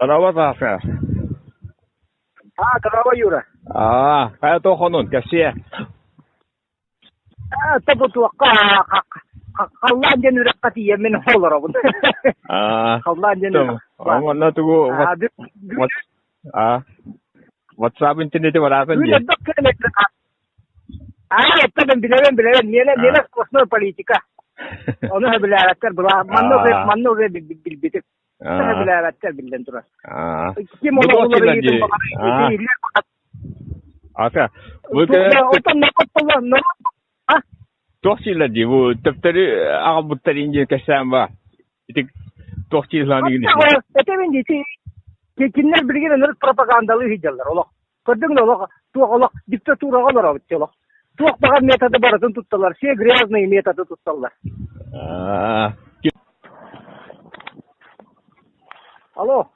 Здорово, Саша. А, здорово, Юра. А, хайа тохонун, кэсиэ. А, тобутуохха халлаан диэн үрэххэ тиийэммин олоробун. А, Халлаан диэн үрэх. Онно тугу А, WhatsApp интернети бараатын дии. А, это билэбин, билэбин. Миэнэ, миэнэ сплошной политика. Ону билээбэттэр, манна уже, манна уже билбитим. Билээбэттэр биллэн турар. Ким олоҕун баҕар Ата, бу туох сиилэр дии, бу төптөрү аҕалбыттар индия кэсээн ба. Ити туох сиилаан игин. Этэбин дии, кинилэр билигин ынырык пропагандалыы сылдьаллар олох. Көрдүҥ да олох туох олох диктатураҕа олоробут олох. Туох баҕар методы барытын тутталлар, все грязные методы тутталлар. Алло.